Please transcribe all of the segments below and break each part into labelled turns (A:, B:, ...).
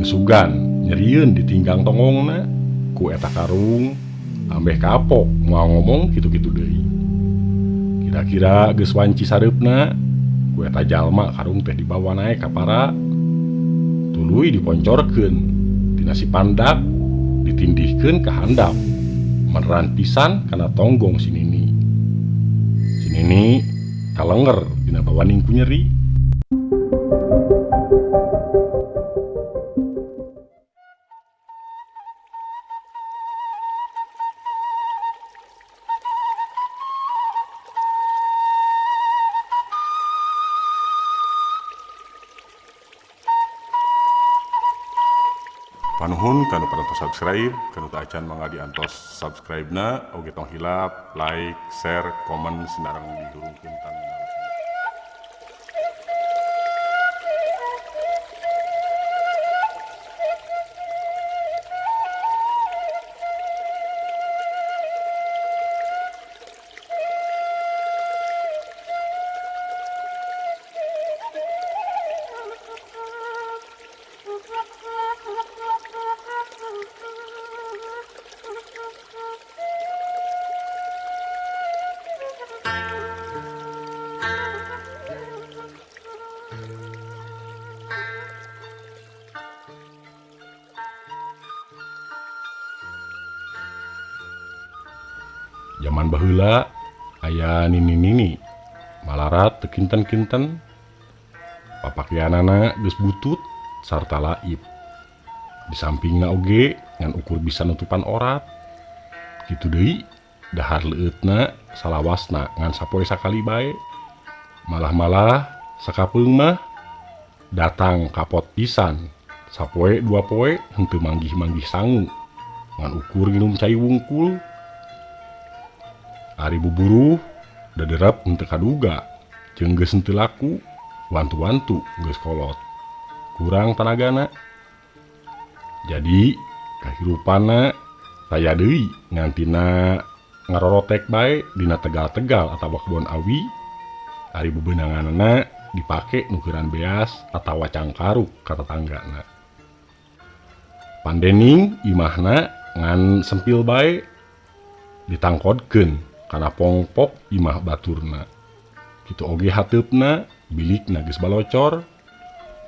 A: Jeung sugan nyerieun ditinggang tongongna ku eta karung ambeh kapok moal ngomong kitu-kitu deui. Kira-kira geus wanci sareupna ku eta jalma karung teh dibawa naek ka para tuluy diponcorkeun tina si pandak ditindihkeun ka handap meneran pisan kana tonggong si Nini. Si Nini kalenger dina bawaning ku nyeri.
B: Panuhun kanu parantos subscribe, kanu teu acan mangga diantos subscribe-na, oge tong hilap, like, share, komen sinareng dihurungkeun tanda.
A: Zaman baheula aya nini-nini malarat teu kinten-kinten, papakeanana geus butut sarta laib. Di sampingna oge ngan ukur bisa nutupan orat. Kitu deui dahar leueutna salawasna ngan sapoe sakali bae. Malah-malah sakapeung mah datang kapot pisan, sapoe dua poe henteu manggih-manggih sangu ngan ukur nginum cai wungkul. Ari buburuh daderep henteu kaduga jeung geus henteu laku, wantu-wantu geus kolot kurang tanagana. Jadi kahirupanna taya deui ngantina ngarorotek bae dina tegal-tegal atawa kebon awi. Ari bebenanganna dipake nukeran beas atawa cangkaruk ka tetanggana. Pandening imahna ngan sempil bae ditangkodkeun kana pongpok imah baturna. Kitu oge hateupna bilikna geus balocor.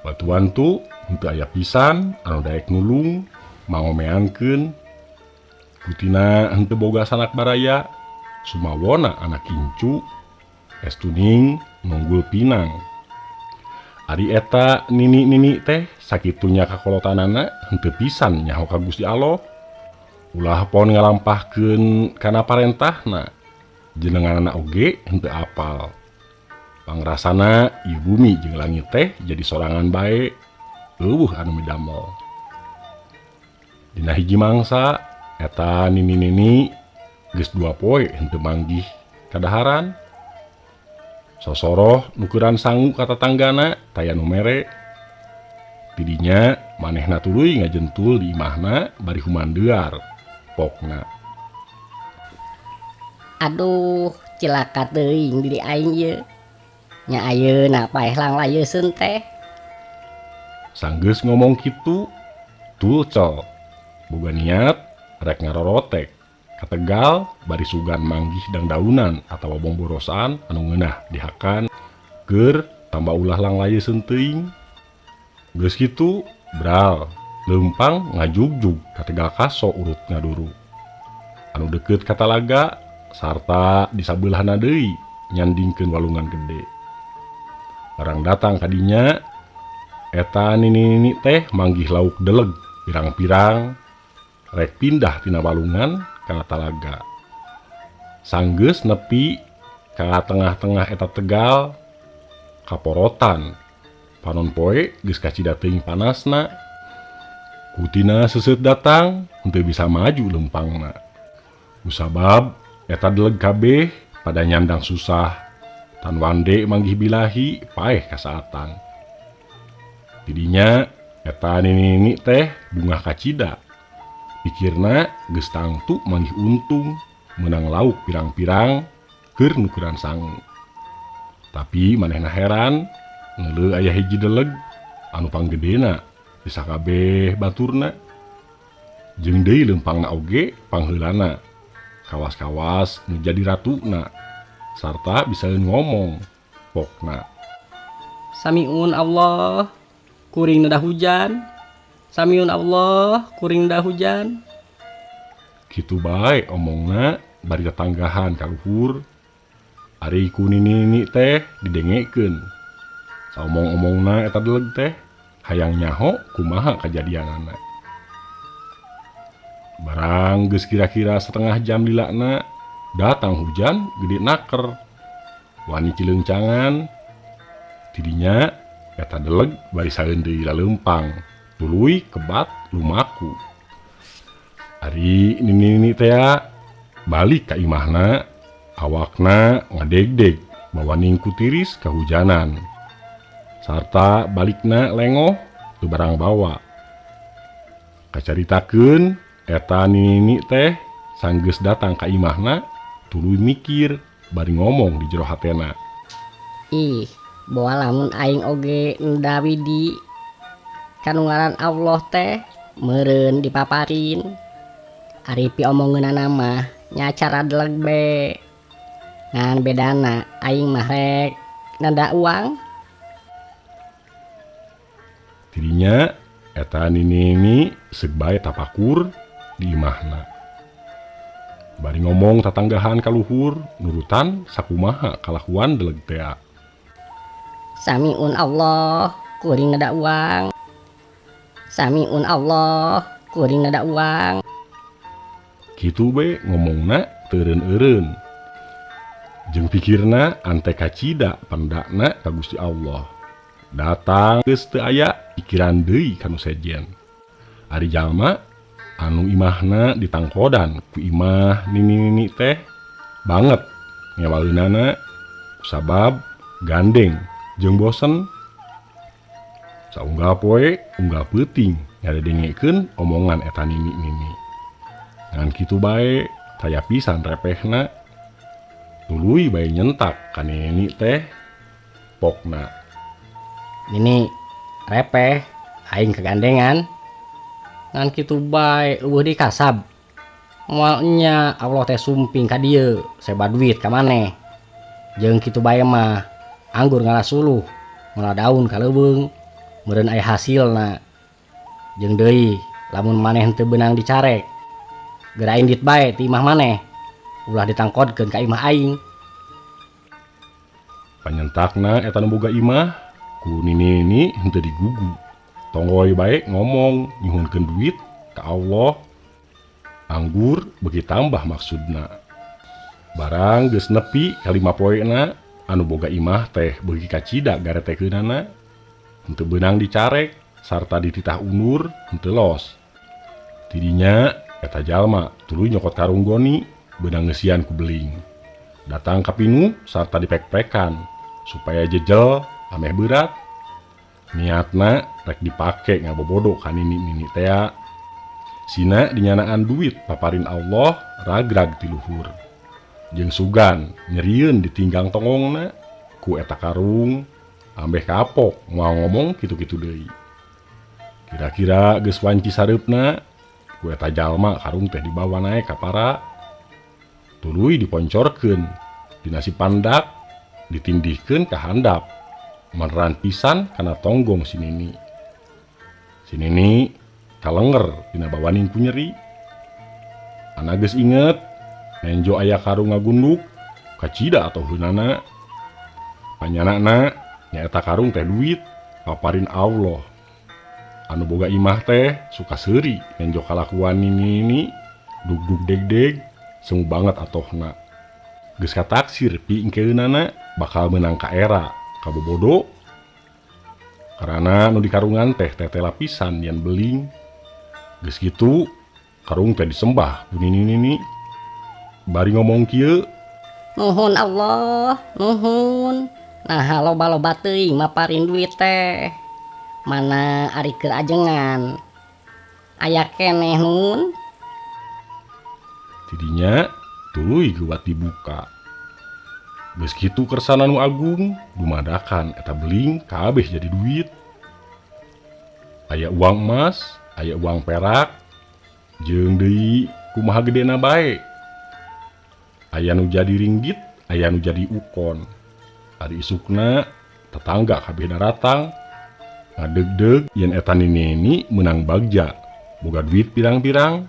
A: Batu-wantu henteu aya pisan anu daek nulung mangomeankeun. Kutina henteu boga sanak baraya, sumawona anak incu, estuning nunggul pinang. Ari eta nini-nini teh sakitunya kakolotanana henteu pisan nyaho ka Gusti Allah. Ulah pon ngalampahkeun kana parentahna. Jenenganana oge henteu apal. Pangrasana ieu bumi jeung langit teh jadi sorangan bae, eueuh anu midamel. Dina hiji mangsa eta nini-nini geus dua poe henteu manggih kadaharan. Sosoroh nukeran sangu ka tetanggana taya nu mere. Tidinya manehna tuluy ngajentul di imahna bari humandear pokna.
C: Aduh, cilaka teuing diri aing ieu. Nya ayeuna paeh langlayeuseun teh.
A: Sanggeus ngomong kitu, tulcel boga niat rek ngarorotek ka Tegal bari sugan manggih dangdaunan atawa bomborosan anu ngeunah dihakan keur tambah ulah langlayeuseun teuing. Geus kitu, bral leumpang ngajugjug ka Tegal Kaso urut ngaduru. Anu deukeut ka talaga sarta di sabeulahna deui nyandingkeun walungan gede. Barang datang kadinya eta nini-nini teh manggih lauk deleg pirang-pirang rek pindah tina walungan kana talaga. Sanggeus nepi ka tengah-tengah eta tegal kaporotan. Panon poe geus kacida teuing panasna. Kutina seuseut datang henteu bisa maju lempangna. Kusabab eta deleg kabeh pada nyandang susah. Tan wande manggih bilahi paeh kasaatan. Tidinya eta nini-nini teh bungah kacida. Pikirna geus tangtu manggih untung menang lauk pirang-pirang keur nukeran sangu. Tapi manehna heran ngeuleuh aya hiji deleg anu panggedena Di sakabeh baturna jeung deui leumpangna oge pangheulana kawas-kawas nu jadi ratuna sarta bisa ngomong pokna.
C: Samiun Allah kuring neda hujan. Samiun Allah kuring neda hujan.
A: Kitu bae omongna bari tetanggahan ka luhur. Ari ku nini-nini teh didengekeun. Saomong-omongna eta deleg teh hayang nyaho kumaha kajadianana. Barang geus kira-kira setengah jam lilana datang hujan gede naker. Wani cileungcangan. Tidinya eta deleg bari saeun deui laleumpang, tuluy kebat lumaku. Ari nini-nini teh balik ka imahna, awakna ngadegdeg bawa ningku tiris kahujanan. Sarta balikna lengoh teu barang bawa. Kacaritakeun eta nini teh sanggeus datang ka imahna tuluy mikir bari ngomong di jero hatena.
C: Ih, boa lamun aing oge nda widi kanu ngaran Allah teh meureun dipaparin. Ari piomongeunana mah nya cara deleg be. Ngan bedana aing mah rek nanda uang.
A: Tidinya eta nini-nini seuk bae tapakur di imahna. Bari ngomong tatanggahan ka luhur nurutan sakumaha kalakuan deleg tea.
C: Samiun Allah kuring nada uang. Samiun Allah kuring nada uang.
A: Kitu be ngomongna teureun-eureun. Jeung pikirna ante kacida pendakna ka Gusti Allah. Datang geus teu aya pikiran deui kanu sejen. Ari jalma anu imahna ditangkodan ku imah nini-nini teh banget ngewaleunana sabab gandeng jeung bosen. Saunggal poe unggal peuting ngadedengekeun omongan eta nini-nini. Ngan kitu bae taya pisan repehna. Tuluy bae nyentak ka nini teh pokna.
C: Nini repeh aing kegandengan. Ngan kitu bae eueuh dikasab. Moal nya Allah teh sumping ka dieu seba duit ka maneh. Jeung kitu bae mah anggur ngala suluh, ngala daun ka leuweung, meureun aya hasilna. Jeung deui lamun maneh henteu beunang dicarek, geura indit bae ti imah maneh. Ulah ditangkodkeun ka imah aing.
A: Panyentakna eta nu boga imah ku nini-nini henteu digugu. Tonggoy bae ngomong nyuhunkeun duit ka Allah. Anggur beuki tambah maksudna. Barang geus nepi ka 5 poena anu boga imah teh beuki kacida garetekeunana. Henteu beunang dicarek sarta dititah undur henteu los. Tidinya eta jalma tuluy nyokot karung goni beunang ngeusian ku beling. Datang ka pinu sarta dipek-pekan supaya jejel ameh berat. Niatna rek dipake ngabobodo ka nini-nini tea. Sina dinyanaan duit paparin Allah ragrag ti luhur. Jeung sugan nyerieun ditinggang tongongna ku eta karung ambeh kapok moal ngomong kitu-kitu deui. Kira-kira geus wanci sareupna ku eta jalma karung teh dibawa naek ka para. Tuluy diponcorkeun dina si pandak ditindihkeun ka handap. Meneran pisan kana tonggong si nini. Si nini kalenger dina bawaning ku nyeri. Ana geus inget nenjo aya karung ngagunduk kacida atau heunana. Panyanana nyaeta karung teh duit paparin Allah. Anu boga imah teh suka seuri nenjo kalakuan nini-nini dugdug degdeg semu banget atohna. Geus kataksir piingkeunana bakal meunang ka era kabobodo. Karena nu dikarungan teh tete lapisan yan beling. Geus kitu karung teh disembah ku nini-nini. Bari ngomong kieu,
C: nuhun Allah, nuhun. Nah loba-loba teuing maparin duit teh. Mana ari keur ajengan. Aya keneh nun.
A: Tidinya tuluy geuwat dibuka. Geus kitu kersana nu agung dumadakan eta beling kabeh jadi duit. Aya uang emas, aya uang perak, jeung deui kumaha gedena bae. Aya nu jadi ringgit, aya nu jadi ukon. Ari isukna tetangga kabeh daratang ngadegdeg yen eta nini meunang bagja, boga duit pirang-pirang.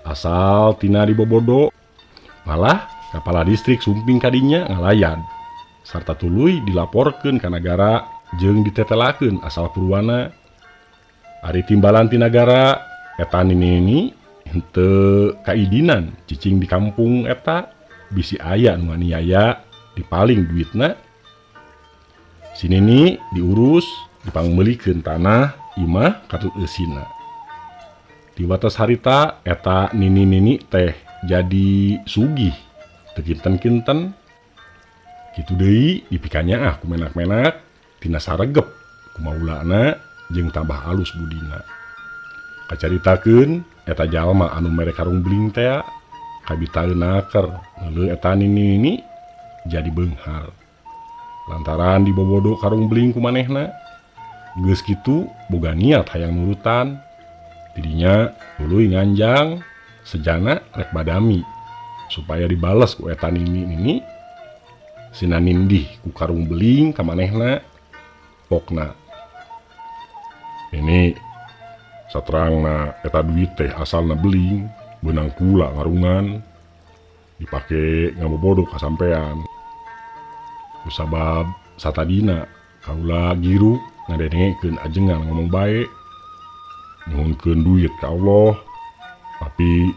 A: Asal tina dibobodo, malah kepala distrik sumping kadinya ngalayan. Sarta tuluy dilaporkeun ka nagara jeung ditetelakeun asal purwana. Ari timbalan ti nagara eta nini henteu kaidinan cicing di kampung eta bisi aya nu nganiaya dipaling duitna. Si nini diurus dipangmeulikeun tanah imah katut eusina. Di wates harita eta nini-nini teh jadi sugih teu kinten-kinten. Kitu deui dipikanyaah ku menak-menak tina saregep kumaulana jeung tambah alus budina. Kacaritakeun eta jalma anu mere karung beling tea kabitaeun naker neuleuh eta nini-nini jadi beunghar. Lantaran dibobodo karung beling ku manehna, geus kitu boga niat hayang nurutan. Tidinya tuluy nganjang sejana rek badami supaya dibales ku eta nini-nini. Sina nindih ku karung beling ka manehna pokna. Ini saterangna eta duit teh asalna beling beunang kula ngarungan dipake ngabobodo kasampean. Kusabab satadina kaula giruk ngadengekeun ajengan ngomong bae nyuhunkeun duit ka Allah, tapi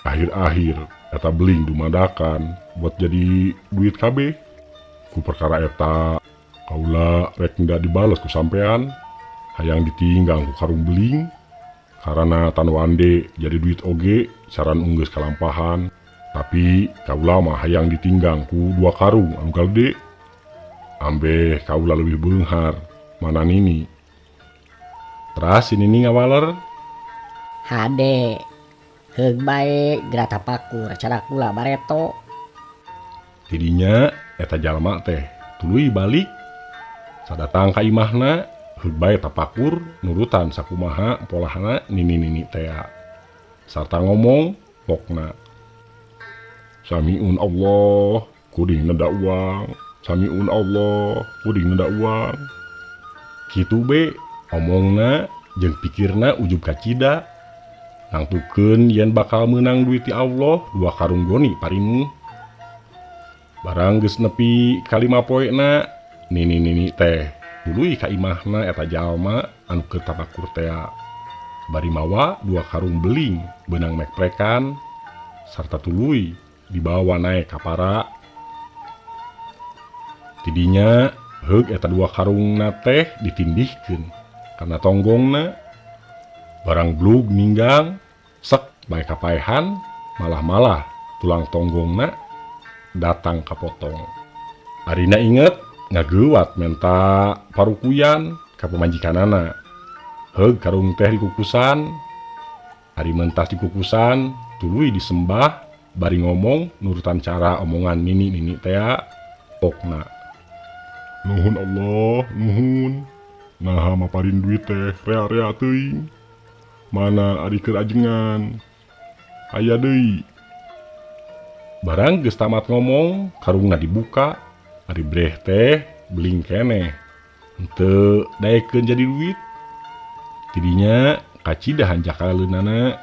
A: akhir-akhir eta beling dumadakan buat jadi duit kabeh. Ku perkara eta kaula rek nda dibales ku sampean, hayang ditinggang ku karung beling karena tanwande jadi duit oge saran unggeus kalampahan, tapi kaula mah hayang ditinggang ku dua karung anu gede ambeh kaula leuwih beunghar mana nini. Teras si nini ngawaler
C: hade heug bae geura tapakur cara kula bareto.
A: Tidinya eta jalma teh tuluy balik sadatang ka imahna heug bae tapakur nurutan sakumaha polahna nini-nini tea sarta ngomong pokna samiun Allah kuring neda uang, samiun Allah kuring neda uang. Kitu be omongna jeung pikirna ujub kacida nangtukeun yen bakal meunang duit ti Allah dua karung goni parimu. Barang geus nepi kalima poena nini-nini teh tuluy ka imahna eta jalma anu keur tapakur tea bari mawa dua karung beling beunang mekprekan sarta tuluy dibawa naek ka para. Tidinya heug eta dua karungna teh ditindihkeun kana tonggongna. Barang blug ninggang sek bae kapaehan malah-malah tulang tonggongna datang kapotong. Arina inget ngageuwat menta parukuyan ka pamajikanana. Heug karung teh dikukusan, ari mentas dikukusan tuluy disembah bari ngomong nurutan cara omongan nini-nini tea pokna. Nuhun Allah, nuhun. Naha maparin duit teh rea-rea teuing. Mana ari keur ajengan. Aya deui. Barang geus tamat ngomong, karungna dibuka, ari breh teh beling keneh. Henteu daekeun jadi duit. Tidinya kacida hanjakaleunana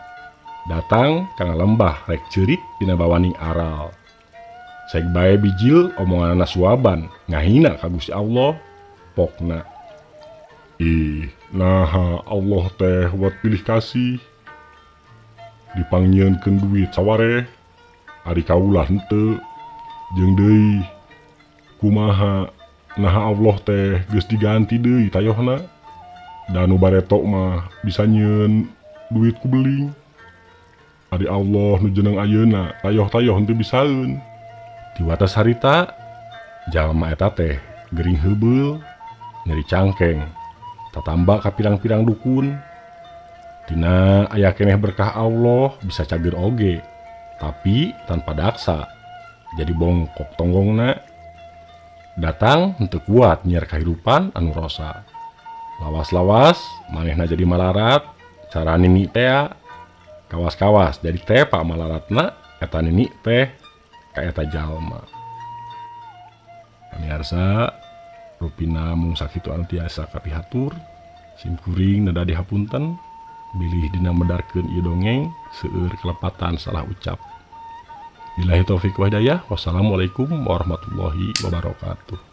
A: datang ka ngalembah rek ceurik dina bawaning aral. Sek bae bijil omonganana suaban ngahina ka Gusti Allah pokna. Ih, naha Allah teh buat pilih kasih. Dipangnyeunkeun duit sawareh, ari kaula henteu. Jeung deui kumaha naha Allah teh geus diganti deui tayohna. Da nu bareto mah bisa nyieun duit ku beling. Ari Allah nu jeneng ayeuna tayoh-tayoh henteu bisaeun. Di wates harita jalma eta teh gering heubeul, nyeri cangkeng, tatamba ka pirang-pirang dukun. Tina aya keneh berkah Allah bisa cager oge, tapi tanpa daksa. Jadi bongkok tonggongna. Datang henteu kuat nyiar kahirupan anu rosa. Lawas-lawas manehna jadi malarat cara nini tea kawas-kawas jadi tepa malaratna eta nini teh ka eta jalma. Pamiarsa rupina mung sakitu anu tiasa kapihatur sim kuring neda dihapunten bilih dina medarkeun ieu dongeng seueur kelepatan salah ucap. Billahi taufik wa hidayah. Wassalamualaikum warahmatullahi wabarakatuh.